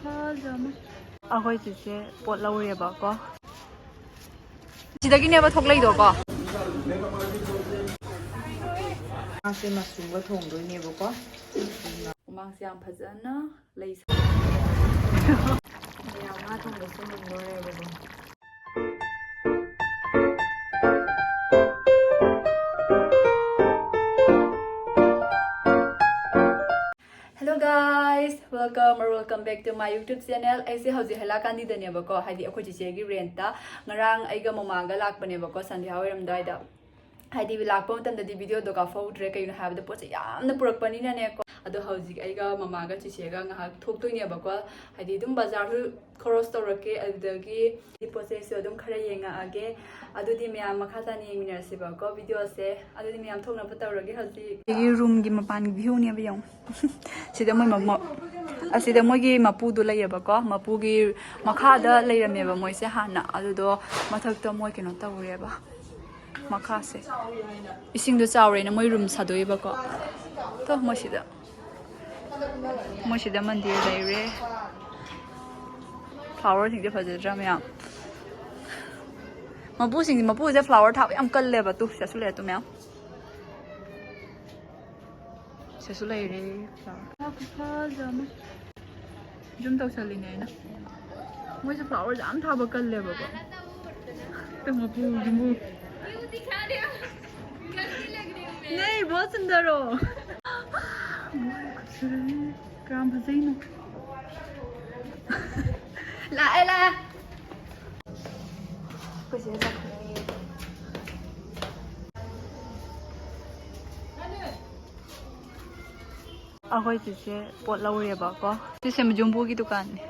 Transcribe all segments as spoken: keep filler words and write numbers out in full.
ꯐꯖ ꯑꯃ꯫ ꯑꯩꯈꯣꯏ ꯆꯤꯆꯦ ꯄꯣꯠ ꯂꯧꯔꯦꯕꯀꯣ꯫ ꯁꯤꯗꯒꯤꯅꯦꯕ ꯊꯣꯛꯂꯛꯏꯗꯣꯀꯣ꯫ ꯉꯥꯁꯦ ꯃꯆꯨꯒ ꯊꯣꯡꯗꯣꯏꯅꯦꯕꯀꯣ꯫ ꯃꯃꯥꯡꯁꯦ ꯌꯥꯝ ꯐꯖꯅ ꯂꯩ ꯁꯥ-, ꯃꯌꯥꯝ ꯉꯥ ꯊꯣꯡꯕꯁꯨ ꯃꯨꯟꯗꯣꯔꯦꯕꯀꯣ꯫ Hello guys, welcome or welcome back to my YouTube channel. ꯑꯩꯁꯦ ꯍꯧꯖꯤꯛ ꯍꯩꯂꯥꯀꯥꯟꯗꯤꯗꯅꯦꯕꯀꯣ, ꯍꯥꯏꯗꯤ ꯑꯩꯈꯣꯏ ꯆꯤꯆꯦꯒꯤ ꯔꯦꯟꯠꯇ꯫ ꯉꯔꯥꯡ ꯑꯩꯒ ꯃꯃꯥꯒ ꯂꯥꯛꯄꯅꯦꯕꯀꯣ, ꯁꯟꯙ꯭ꯌꯥ ꯋꯥꯏꯔꯝ ꯑꯗꯨꯋꯥꯏꯗ꯫ ꯍꯥꯏꯗꯤ ꯂꯥꯛꯄ ꯃꯇꯝꯗꯗꯤ ꯚꯤꯗꯤꯑꯣꯗꯣ ꯀꯥꯞꯍꯧꯗ꯭ꯔꯦ, ꯀꯩꯒꯤꯅꯣ ꯍꯥꯏꯕꯗ ꯄꯣꯠꯁꯦ ꯌꯥꯝꯅ ꯄꯨꯔꯛꯄꯅꯤꯅꯅꯦꯀꯣ꯫ ꯑꯗꯣ ꯍꯧꯖꯤꯛ ꯑꯩꯒ ꯃꯃꯥꯒ ꯆꯤꯆꯦꯒ ꯉꯥꯏꯍꯥꯛ ꯊꯣꯛꯇꯣꯏꯅꯦꯕꯀꯣ, ꯍꯥꯏꯗꯤ ꯑꯗꯨꯝ ꯕꯖꯥꯔꯁꯨ ꯈꯣꯔꯣꯁ ꯇꯧꯔꯛꯀꯦ, ꯑꯗꯨꯗꯒꯤ ꯄꯣꯠ ꯆꯩꯁꯨ ꯑꯗꯨꯝ ꯈꯔ ꯌꯦꯡꯉꯛꯑꯒꯦ꯫ ꯑꯗꯨꯗꯤ ꯃꯌꯥꯝ ꯃꯈꯥ ꯇꯥꯅ ꯌꯦꯡꯃꯤꯟꯅꯔꯁꯤꯕꯀꯣ ꯚꯤꯗꯤꯑꯣꯁꯦ꯫ ꯑꯗꯨꯗꯤ ꯃꯌꯥꯝ ꯊꯣꯛꯅꯕ ꯇꯧꯔꯒꯦ ꯍꯧꯖꯤꯛ꯫ ꯑꯩꯒꯤ ꯔꯨꯝꯒꯤ ꯃꯄꯥꯟꯒꯤ ꯚ꯭ꯌꯨꯅꯦꯕ, ꯌꯦꯡꯉꯨ꯫ ꯁꯤꯗ ꯃꯣꯏ ꯃꯃ-, ꯑꯁꯤꯗ ꯃꯣꯏꯒꯤ ꯃꯄꯨꯗꯣ ꯂꯩꯌꯦꯕꯀꯣ, ꯃꯄꯨꯒꯤ ꯃꯈꯥꯗ ꯂꯩꯔꯝꯃꯦꯕ ꯃꯣꯏꯁꯦ ꯍꯥꯟꯅ, ꯑꯗꯨꯗꯣ ꯃꯊꯛꯇ ꯃꯣꯏ ꯀꯩꯅꯣ ꯇꯧꯔꯦꯕ꯫ ꯃꯈꯥꯁꯦ ꯏꯁꯤꯡꯗꯣ ꯆꯥꯎꯔꯦꯅ ꯃꯣꯏ ꯔꯨꯝ ꯁꯥꯗꯣꯛꯑꯦꯕꯀꯣ꯫ ꯇꯣ, ꯃꯣꯏꯁꯤꯗ, ꯃꯣꯏꯁꯤꯗ ꯃꯟꯗꯤꯔ ꯂꯩꯔꯦ꯫ ꯐ꯭ꯂꯥꯋꯔꯁꯤꯡꯁꯦ ꯐꯖꯗ꯭ꯔꯥ ꯃꯌꯥꯝ? ꯃꯄꯨꯁꯤꯡ, ꯃꯄꯨꯁꯦ ꯐ꯭ꯂꯥꯋꯔ ꯊꯥꯕ ꯌꯥꯝ ꯀꯜꯂꯦꯕ꯫ ꯇꯨ, ꯁꯤꯗꯁꯨ ꯂꯩꯔꯦ ꯇꯨ ꯃꯌꯥꯝ꯫ ꯁꯤꯗꯁꯨ ꯂꯩꯔꯦ ꯐ꯭ꯂꯥꯋꯔ꯫ ꯈꯨꯐꯖ ꯑꯃ꯫ ꯖꯨꯝ ꯇꯧꯁꯜꯂꯤꯅꯦ ꯑꯩꯅ꯫ ꯃꯣꯏꯁꯦ ꯐ꯭ꯂꯥꯋꯔꯁꯦ ꯌꯥꯝ ꯊꯥꯕ ꯀꯜꯂꯦꯕꯀꯣ꯫ ꯇꯨ ꯃꯄꯨ, ꯌꯨꯝꯕꯨ꯫ नहीं, बहुत सुंदर हो। ꯃꯣꯏ ꯈꯨꯠꯁꯨꯔꯅꯤ꯫ ꯀꯌꯥꯝ ꯐꯖꯩꯅꯣ꯫ ꯂꯥꯛꯑꯦ, ꯂꯥꯛꯑꯦ꯫ ꯑꯩꯈꯣꯏ ꯆꯤꯆꯦ ꯄꯣꯠ ꯂꯧꯔꯦꯕꯀꯣ꯫ ꯁꯤꯁꯦ ꯖꯨꯝꯕꯨꯒꯤ ꯗꯨꯀꯥꯟꯅꯤ꯫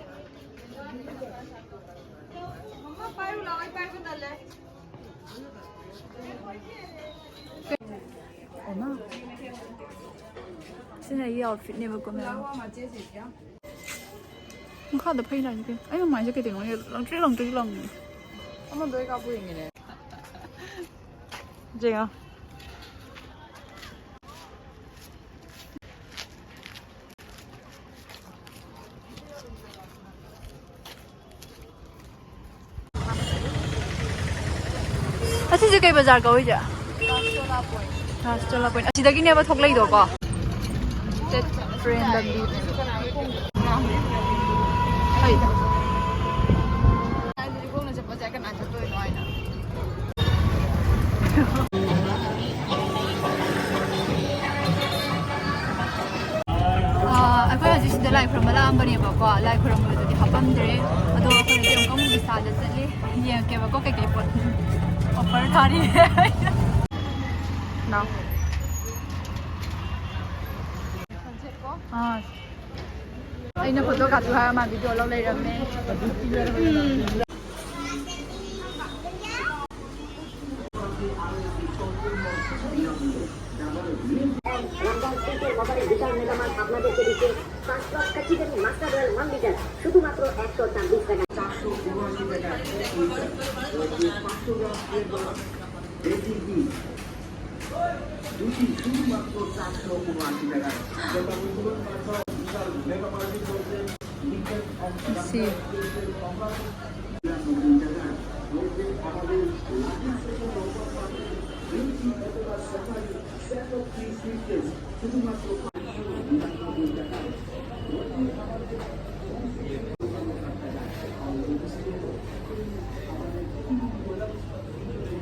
ꯑꯣꯃꯥ꯫ ꯁꯤꯅ ꯑꯩꯒꯤ ꯑꯥꯎꯠꯐꯤꯠꯅꯦꯕꯀꯣ, ꯃꯌꯥꯝ꯫ ꯃꯈꯥꯗ ꯐꯩ ꯂꯥꯛꯏꯁꯦ ꯀꯩꯅꯣ? ꯑꯩ ꯃꯃꯥꯏꯁꯦ ꯀꯩꯗꯧꯅꯣ ꯈꯪꯗꯦ, ꯂꯪꯇ꯭ꯔꯤꯛ ꯂꯪꯇ꯭ꯔꯤꯛ ꯂꯪꯉꯦ꯫ ꯑꯃꯗꯣ ꯑꯩ ꯀꯥꯞꯄꯨ ꯌꯦꯡꯉꯤꯅꯦ꯫ ꯌꯦꯡꯉꯣ꯫ ꯁꯤꯁꯦ ꯀꯩ ꯕꯖꯥꯔ ꯀꯧꯏꯁꯦ? ꯔꯥꯁ ꯆꯣꯂꯥ ꯄꯣꯏꯟ꯫ ꯑꯁꯤꯗꯒꯤꯅꯦꯕ ꯊꯣꯛꯂꯛꯏꯗꯣꯀꯣ? ꯆꯠꯄ꯭ꯔꯦꯟ ꯂꯝꯕꯤ꯫ ꯍꯩ꯫ ꯈꯣꯡꯅ ꯆꯠꯄꯁꯦ ꯀꯅꯥ ꯆꯠꯇꯣꯏꯅꯣ ꯍꯥꯏꯅ꯫ ꯑꯥ, ꯑꯩꯈꯣꯏ ꯍꯧꯖꯤꯛ ꯁꯤꯗ ꯂꯥꯏ ꯈꯨꯔꯨꯝꯕ ꯂꯥꯛꯑꯝꯕꯅꯦꯕꯀꯣ, ꯂꯥꯏ ꯈꯨꯔꯨꯝꯕꯗꯨꯗꯤ ꯍꯥꯄꯝꯗ꯭ꯔꯦ꯫ ꯑꯗꯣ ꯑꯩꯈꯣꯏ ꯍꯧꯖꯤꯛ ꯑꯃꯨꯛꯀ ꯃꯨꯕꯤ ꯁꯥꯗ ꯆꯠꯂꯤ꯫ ꯌꯦꯡꯉꯛꯀꯦꯕꯀꯣ ꯀꯩꯀꯩ ꯄꯣꯠ ꯑꯣꯐꯔ ꯊꯥꯔꯤ꯫ ꯅꯥꯎ꯫ ꯑꯥ꯫ ꯑꯩꯅ ꯐꯣꯇꯣ ꯀꯥꯞꯄꯤꯌꯨ ꯍꯥꯏꯔ ꯃꯥ ꯚꯤꯗꯤꯑꯣ ꯂꯧ ꯂꯩꯔꯝꯃꯦ꯫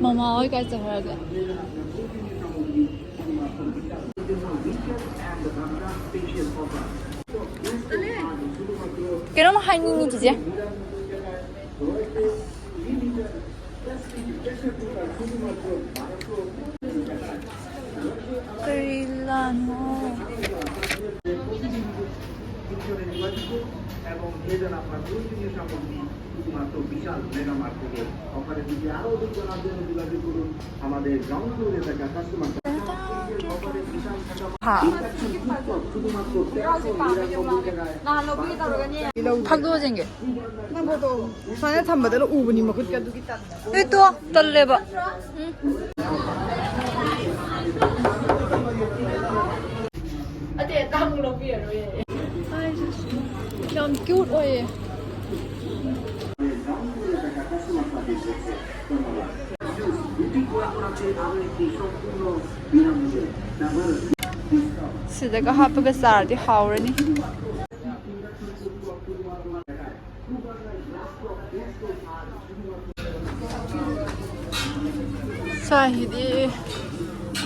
ꯃꯃꯥ ꯍꯣꯏ ꯀꯥꯏ ꯆꯠꯈ꯭ꯔꯒꯦ? ꯀꯩꯅꯣꯝ ꯍꯥꯏꯅꯤꯡꯉꯤ ꯆꯤꯆꯦ꯫ ꯀꯔꯤ ꯂꯥꯟꯅꯣ? ꯍꯥ꯫ ꯐꯥꯛꯗꯣꯛꯑ ꯆꯦꯟꯒꯦ꯫ ꯅꯪ ꯐꯣꯇꯣ ꯁꯨꯃꯥꯏꯅ ꯊꯝꯕꯗ ꯎꯕꯅꯤ ꯃꯈꯨꯠꯀ ꯑꯗꯨꯒꯤ ꯇꯟꯕ꯫ ꯑꯦ ꯇꯣ, ꯇꯜꯂꯦꯕ꯫ ꯎꯝ꯫ ꯑꯇꯩ ꯑꯇꯥꯡꯕ ꯂꯧꯕꯤꯔꯔꯣꯏꯌꯦ꯫ ꯌꯥꯝ ꯀ꯭ꯌꯨꯠ ꯑꯣꯏꯌꯦ꯫ ꯁꯤꯗꯒ ꯍꯥꯞꯄꯒ ꯆꯥꯔꯗꯤ ꯍꯥꯎꯔꯅꯤ꯫ ꯁ꯭ꯋꯥꯏꯁꯤꯗꯤ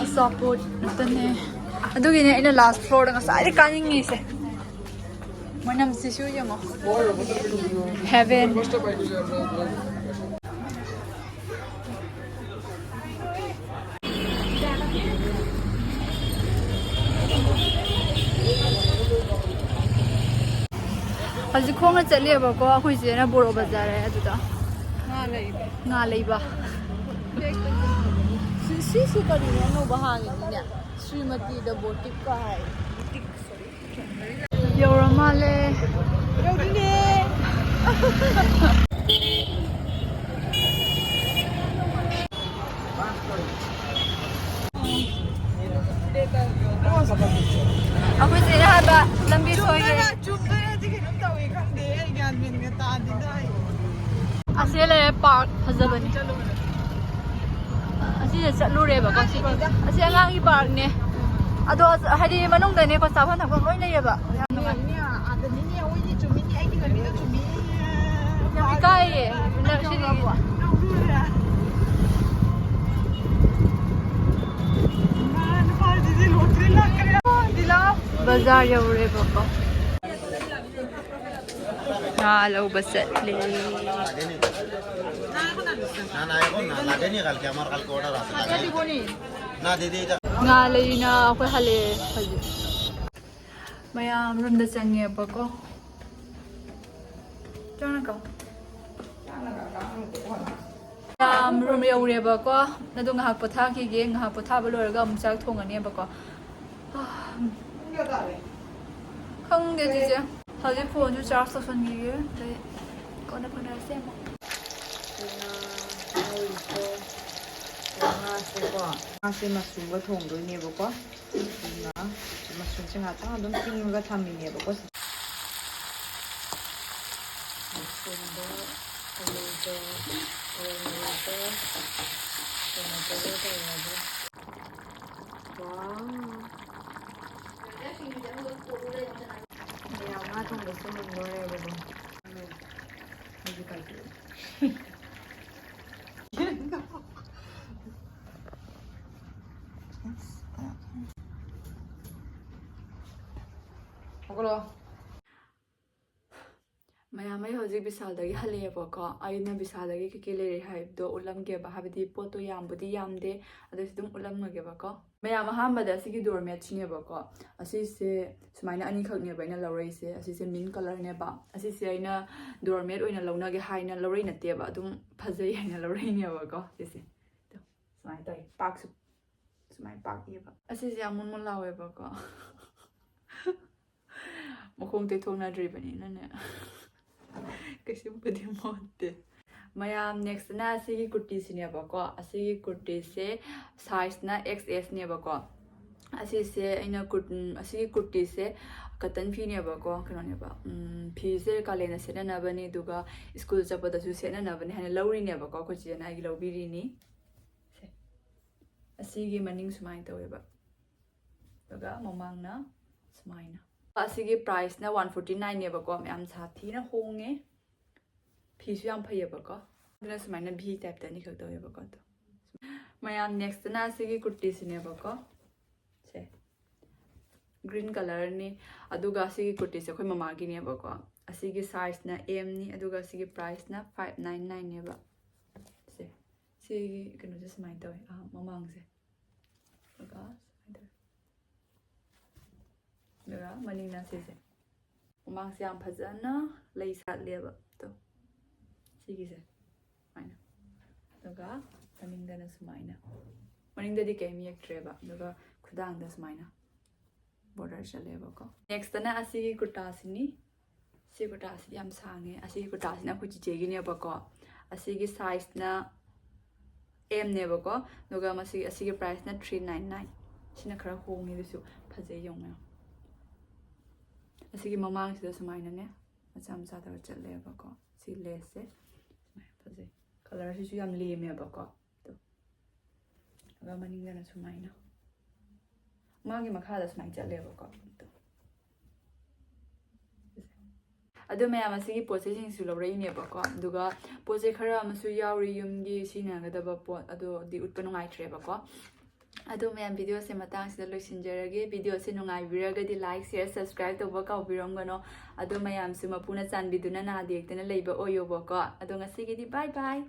ꯑꯆꯥꯄꯣꯠ ꯉꯥꯛꯇꯅꯦ꯫ ꯑꯗꯨꯒꯤꯅꯦ ꯑꯩꯅ ꯂꯥꯁ ꯐ꯭ꯂꯣꯔꯗ ꯉꯁꯥꯏꯗꯩ ꯀꯥꯅꯤꯡꯉꯤꯁꯦ꯫ ꯃꯅꯝꯁꯤꯁꯨ ꯌꯦꯡꯉꯣ꯫ ꯍꯦꯚꯦꯟ꯫ ꯍꯧꯖꯤꯛ ꯈꯣꯡꯅ ꯆꯠꯂꯦꯕꯀꯣ, ꯑꯩꯈꯣꯏ ꯆꯦꯅ ꯕꯣꯔꯣ ꯕꯖꯥꯔ ꯍꯥꯏ ꯑꯗꯨꯗ ꯉꯥ ꯂꯩꯕ꯫ ꯁꯤ-, ꯁꯤꯁꯨ ꯀꯔꯤꯅꯣ ꯑꯅꯧꯕ ꯍꯥꯡꯉꯤꯗꯨꯅꯦ? ꯁ꯭ꯔꯤꯃꯇꯤꯗ ꯕꯣꯇꯤꯛꯀ ꯍꯥꯏ꯫ ꯕꯣꯇꯤꯛ, ꯁꯣꯔꯤ꯫ ꯌꯧꯔ ꯃꯥꯜꯂꯦ꯫ ꯌꯧꯗꯣꯏꯅꯦ꯫ ꯑꯩꯈꯣꯏ ꯆꯦꯅ ꯍꯥꯏꯕ ꯂꯝꯕꯤ ꯁꯣꯏꯔꯦ꯫ ꯆꯨꯝꯗꯣꯏꯔ, ꯆꯨꯝꯗꯣꯏꯔꯗꯤ ꯀꯩꯅꯣꯝ ꯇꯧꯏ, ꯈꯪꯗꯦ, ꯑꯩ ꯒ꯭ꯌꯥꯟ ꯃꯦꯟꯒ ꯇꯥꯗꯦꯗ ꯑꯩ꯫ ꯑꯁꯤ ꯂꯩꯔꯦ ꯄꯥꯔꯛ ꯐꯖꯕꯅꯤ꯫ ꯑꯁꯤꯗ ꯆꯠꯂꯨꯔꯦꯕꯀꯣ꯫ ꯑꯁꯤ, ꯑꯁꯤ ꯑꯉꯥꯡꯒꯤ ꯄꯥꯔꯛꯅꯦ꯫ ꯑꯗꯣ ꯍꯥꯏꯗꯤ ꯃꯅꯨꯡꯗꯅꯦꯀꯣ, ꯆꯥꯐꯝ ꯊꯛꯐꯝ ꯂꯣꯏ ꯂꯩꯌꯦꯕ꯫ ꯌꯥꯝ ꯅꯨꯡꯉꯥꯏ꯫ ꯑꯗꯅꯤꯅꯦ, ꯑꯣꯏꯅꯤ, ꯆꯨꯝꯃꯤꯅꯦ, ꯑꯩꯒꯤ ꯂꯝꯕꯤꯗꯣ ꯆꯨꯝꯃꯤ꯫ ꯌꯥꯝ ꯏꯀꯥꯏꯌꯦ꯫ ꯅꯪ ꯁꯤꯗꯤ ꯌꯧꯔꯕꯣ? ꯌꯧꯔꯦ꯫ ꯅꯨꯄꯥꯁꯤꯗꯤ ꯂꯣꯇ꯭ꯔꯤ ꯂꯥꯛꯈ꯭ꯔꯦ꯫ ꯕꯖꯥꯔ ꯌꯧꯔꯦꯕꯀꯣ꯫ ꯉꯥ ꯂꯧꯕ ꯆꯠꯂꯦ꯫ না, না, এখন না, না, লাগে নি কালকে, আমার কালকে অর্ডার আছে, লাগে নি। না, দিদি, এটা ꯉꯥ ꯂꯩꯅ ꯑꯩꯈꯣꯏ ꯍꯜꯂꯛꯑꯦ ꯍꯧꯖꯤꯛ꯫ ꯃꯌꯥꯝ ꯔꯨꯝꯗ ꯆꯪꯉꯦꯕꯀꯣ꯫ ꯆꯪꯉꯛꯀꯣ꯫ ꯃꯌꯥꯝ ꯔꯨꯝ ꯌꯧꯔꯦꯕꯀꯣ꯫ ꯑꯗꯣ ꯉꯥꯏꯍꯥꯛ ꯄꯣꯊꯥꯈꯤꯒꯦ꯫ ꯉꯥꯏꯍꯥꯛ ꯄꯣꯊꯥꯕ ꯂꯣꯏꯔꯒ ꯑꯃꯨꯛ ꯆꯥꯛ ꯊꯣꯡꯉꯅꯦꯕꯀꯣ꯫ ꯈꯪꯗꯦ ꯆꯤꯆꯦ꯫ ꯍꯧꯖꯤꯛ ꯐꯣꯟꯁꯨ ꯆꯥꯔꯖ ꯇꯧꯁꯟꯈꯤꯒꯦ꯫ ꯑꯗꯩ ꯀꯣꯟꯅ ꯐꯥꯎꯅꯔꯁꯦ ꯑꯃꯨꯛ꯫ ꯉꯥ ꯉꯧꯔꯤꯁꯦ꯫ ꯉꯥꯁꯦꯀꯣ꯫ ꯉꯥꯁꯦ ꯃꯁꯔꯨꯝꯒ ꯊꯣꯡꯗꯣꯏꯅꯦꯕꯀꯣ꯫ ꯑꯗꯨꯅ ꯃꯁꯔꯨꯝꯁꯦ ꯉꯥꯛꯇꯪ ꯑꯗꯨꯝ ꯇꯤꯡꯉꯒ ꯊꯝꯃꯤꯅꯦꯕꯀꯣ꯫ ꯃꯁꯔꯨꯝꯗꯣ, ꯑꯂꯨꯗꯣ, ꯇꯧꯔꯒꯦ꯫ ꯋꯥꯎ꯫ ꯃꯌꯥꯝ ꯉꯥ ꯊꯣꯡꯕꯁꯨ ꯃꯨꯟꯗꯣꯔꯦꯕꯀꯣ꯫ ꯑꯩꯒꯤ ꯀꯥꯏꯗꯦ꯫ ꯍꯧꯒꯠꯂꯣ꯫ ꯃꯌꯥꯝ, ꯑꯩ ꯍꯧꯖꯤꯛ ꯕꯤꯁꯥꯜꯗꯒꯤ ꯍꯜꯂꯛꯑꯦꯕꯀꯣ꯫ ꯑꯩꯅ ꯕꯤꯁꯥꯜꯗꯒꯤ ꯀꯩꯀꯩ ꯂꯩꯔꯛꯑꯦ ꯍꯥꯏꯕꯗꯣ ꯎꯠꯂꯝꯒꯦꯕ, ꯍꯥꯏꯕꯗꯤ ꯄꯣꯠꯇꯣ ꯌꯥꯝꯕꯨꯗꯤ ꯌꯥꯝꯗꯦ, ꯑꯗꯨꯏꯁꯨ ꯑꯗꯨꯝ ꯎꯠꯂꯝꯃꯒꯦꯕꯀꯣ꯫ ꯃꯌꯥꯝ, ꯑꯍꯥꯟꯕꯗ ꯑꯁꯤꯒꯤ ꯗꯣꯔꯃꯦꯠꯁꯤꯅꯦꯕꯀꯣ꯫ ꯑꯁꯤꯁꯦ ꯁꯨꯃꯥꯏꯅ ꯑꯅꯤꯈꯛꯅꯦꯕ ꯑꯩꯅ ꯂꯧꯔꯛꯏꯁꯦ꯫ ꯑꯁꯤꯁꯦ ꯃꯤꯟ ꯀꯂꯔꯅꯦꯕ꯫ ꯑꯁꯤꯁꯦ ꯑꯩꯅ ꯗꯣꯔꯃꯦꯠ ꯑꯣꯏꯅ ꯂꯧꯅꯒꯦ ꯍꯥꯏꯅ ꯂꯧꯔꯛꯏ ꯅꯠꯇꯦꯕ, ꯑꯗꯨꯝ ꯐꯖꯩ ꯍꯥꯏꯅ ꯂꯧꯔꯛꯏꯅꯦꯕꯀꯣ꯫ ꯁꯤꯁꯦ ꯁꯨꯃꯥꯏꯅ ꯇꯧꯋꯤ, ꯄꯥꯛꯁꯨ ꯁꯨꯃꯥꯏꯅ ꯄꯥꯛꯑꯦꯕ꯫ ꯑꯁꯤꯁꯦ ꯌꯥꯝ ꯃꯨꯟ ꯃꯨꯟ ꯂꯥꯎꯋꯦꯕꯀꯣ꯫ ꯃꯈꯣꯡ ꯇꯩꯊꯣꯛꯅꯗ꯭ꯔꯤꯕꯅꯤꯅꯅꯦ꯫ ꯀꯩꯁꯨꯝꯕꯨꯗꯤ ꯃꯣꯠꯇꯦ꯫ ꯃꯌꯥꯝ, ꯅꯦꯛꯁꯇꯅ ꯑꯁꯤꯒꯤ ꯀꯨꯔꯇꯤꯁꯤꯅꯦꯕꯀꯣ꯫ ꯑꯁꯤꯒꯤ ꯀꯨꯔꯇꯤꯁꯦ ꯁꯥꯏꯖꯅ ꯑꯦꯛꯁ ꯑꯦꯁꯅꯦꯕꯀꯣ꯫ ꯑꯁꯤꯁꯦ ꯑꯩꯅ ꯀꯨꯔ-, ꯎꯝ, ꯑꯁꯤꯒꯤ ꯀꯨꯔꯇꯤꯁꯦ ꯀꯇꯟ ꯐꯤꯅꯦꯕꯀꯣ, ꯀꯩꯅꯣꯅꯦꯕ, ꯎꯝ, ꯐꯤꯁꯦ ꯀꯥꯂꯦꯟꯗ ꯁꯦꯠꯅꯅꯕꯅꯤ, ꯑꯗꯨꯒ ꯁ꯭ꯀꯨꯜ ꯆꯠꯄꯗꯁꯨ ꯁꯦꯠꯅꯅꯕꯅꯤ ꯍꯥꯏꯅ ꯂꯧꯔꯤꯅꯦꯕꯀꯣ꯫ ꯑꯩꯈꯣꯏ ꯆꯦꯅ ꯑꯩꯒꯤ ꯂꯧꯕꯤꯔꯤꯅꯤ꯫ ꯁꯦ꯫ ꯑꯁꯤꯒꯤ ꯃꯅꯤꯡ ꯁꯨꯃꯥꯏꯅ ꯇꯧꯋꯦꯕ, ꯑꯗꯨꯒ ꯃꯃꯥꯡꯅ ꯁꯨꯃꯥꯏꯅ꯫ ꯑꯁꯤꯒꯤ ꯄ꯭ꯔꯥꯏꯁꯅ ꯋꯥꯟ ꯐꯣꯔꯇꯤ ꯅꯥꯏꯟꯅꯦꯕꯀꯣ, ꯌꯥꯝ ꯁꯥꯊꯤꯅ ꯍꯣꯡꯉꯦ꯫ ꯐꯤꯁꯨ ꯌꯥꯝ ꯐꯩꯌꯦꯕꯀꯣ, ꯑꯗꯨꯅ ꯁꯨꯃꯥꯏꯅ ꯚꯤ ꯇꯥꯏꯞꯇ ꯑꯅꯤꯈꯛ ꯇꯧꯋꯦꯕꯀꯣ꯫ ꯑꯗꯣ ꯃꯌꯥꯝ, ꯅꯦꯛꯁꯇꯅ ꯑꯁꯤꯒꯤ ꯀꯨꯔꯇꯤꯁꯤꯅꯦꯕꯀꯣ꯫ ꯁꯦ, ꯒ꯭ꯔꯤꯟ ꯀꯂꯔꯅꯤ꯫ ꯑꯗꯨꯒ ꯑꯁꯤꯒꯤ ꯀꯨꯔꯇꯤꯁꯦ ꯑꯩꯈꯣꯏ ꯃꯃꯥꯒꯤꯅꯦꯕꯀꯣ꯫ ꯑꯁꯤꯒꯤ ꯁꯥꯏꯖꯅ ꯑꯦꯝꯅꯤ, ꯑꯗꯨꯒ ꯑꯁꯤꯒꯤ ꯄ꯭ꯔꯥꯏꯁꯅ ꯐꯥꯏꯚ ꯅꯥꯏꯟ ꯅꯥꯏꯟꯅꯦꯕ꯫ ꯁꯦ, ꯁꯤꯒꯤ ꯀꯩꯅꯣꯁꯦ ꯁꯨꯃꯥꯏꯅ ꯇꯧꯋꯦ, ꯑꯥ, ꯃꯃꯥꯡꯁꯦ꯫ ꯑꯗꯨꯒ ꯁꯨꯃꯥꯏꯅ ꯇꯧꯋꯦ꯫ ꯑꯗꯨꯒ ꯃꯅꯤꯡꯅ ꯁꯤꯁꯦ꯫ ꯃꯃꯥꯡꯁꯦ ꯌꯥꯝ ꯐꯖꯅ ꯂꯩ ꯁꯥꯠꯂꯦꯕ꯫ ꯑꯗꯣ ꯁꯤꯒꯤꯁꯦ ꯁꯨꯃꯥꯏꯅ꯫ ꯑꯗꯨꯒ ꯃꯅꯤꯡꯗꯅ ꯁꯨꯃꯥꯏꯅ꯫ ꯃꯅꯤꯡꯗꯗꯤ ꯀꯩꯝ ꯌꯦꯛꯇ꯭ꯔꯦꯕ꯫ ꯑꯗꯨꯒ ꯈꯨꯗꯥꯡꯗ ꯁꯨꯃꯥꯏꯅ ꯕꯣꯔꯗꯔ ꯆꯠꯂꯦꯕꯀꯣ꯫ ꯅꯦꯛꯁꯇꯅ ꯑꯁꯤꯒꯤ ꯀꯨꯔꯇꯥꯁꯤꯅꯤ꯫ ꯁꯤ ꯀꯨꯔꯇꯥꯁꯤꯗꯤ ꯌꯥꯝ ꯁꯥꯡꯉꯦ꯫ ꯑꯁꯤꯒꯤ ꯀꯨꯔꯇꯥꯁꯤꯅ ꯑꯩꯈꯣꯏ ꯆꯤꯆꯦꯒꯤꯅꯦꯕꯀꯣ꯫ ꯑꯁꯤꯒꯤ ꯁꯥꯏꯖꯅ ꯑꯦꯝꯅꯦꯕꯀꯣ꯫ ꯑꯗꯨꯒ ꯃꯁꯤꯒꯤ, ꯑꯁꯤꯒꯤ ꯄ꯭ꯔꯥꯏꯁꯅ ꯊ꯭ꯔꯤ ꯅꯥꯏꯟ ꯅꯥꯏꯟ꯫ ꯁꯤꯅ ꯈꯔ ꯍꯣꯡꯉꯦ, ꯑꯗꯨꯁꯨ ꯐꯖꯩ, ꯌꯦꯡꯉꯣ ꯃꯌꯥꯝ꯫ ꯑꯁꯤꯒꯤ ꯃꯃꯥꯡꯁꯤꯗ ꯁꯨꯃꯥꯏꯅꯅꯦ ꯃꯆꯥ ꯃꯆꯥ ꯇꯧꯔ ꯆꯠꯂꯦꯕꯀꯣ꯫ ꯁꯤ ꯂꯦꯁꯁꯦ ꯁꯨꯃꯥꯏꯅ ꯐꯖꯩ꯫ ꯀꯂꯔꯁꯤꯁꯨ ꯌꯥꯝ ꯂꯦꯝꯃꯦꯕꯀꯣ꯫ ꯑꯗꯣ ꯑꯗꯨꯒ ꯃꯅꯤꯡꯗꯅ ꯁꯨꯃꯥꯏꯅ ꯃꯥꯒꯤ ꯃꯈꯥꯗ ꯁꯨꯃꯥꯏꯅ ꯆꯠꯂꯦꯕꯀꯣ꯫ ꯑꯗꯣ ꯑꯗꯨ ꯃꯌꯥꯝ ꯑꯁꯤꯒꯤ ꯄꯣꯠ ꯆꯩꯁꯤꯡꯁꯨ ꯂꯧꯔꯛꯏꯅꯦꯕꯀꯣ꯫ ꯑꯗꯨꯒ ꯄꯣꯠ ꯆꯩ ꯈꯔ ꯑꯃꯁꯨ ꯌꯥꯎꯔꯤ ꯌꯨꯝꯒꯤ ꯁꯤꯖꯤꯟꯅꯒꯗꯕ ꯄꯣꯠ, ꯑꯗꯨꯗꯤ ꯎꯠꯄ ꯅꯨꯡꯉꯥꯏꯇ꯭ꯔꯦꯕꯀꯣ꯫ ꯑꯗꯨ ꯃꯌꯥꯝ, ꯚꯤꯗꯤꯑꯣꯁꯦ ꯃꯇꯥꯡꯁꯤꯗ ꯂꯣꯏꯁꯤꯟꯖꯔꯒꯦ꯫ ꯚꯤꯗꯤꯑꯣꯁꯦ ꯅꯨꯡꯉꯥꯏꯕꯤꯔꯒꯗꯤ like, share, subscribe ꯇꯧꯕ ꯀꯥꯎꯕꯤꯔꯝꯒꯅꯣ꯫ ꯑꯗꯣ ꯃꯌꯥꯝꯁꯨ ꯃꯄꯨꯅ ꯆꯥꯟꯕꯤꯗꯨꯅ ꯅꯥꯗ ꯌꯦꯛꯇꯅ ꯂꯩꯕ ꯑꯣꯏꯌꯣꯕꯀꯣ꯫ ꯑꯗꯣ ꯉꯁꯤꯒꯤꯗꯤ bye bye꯫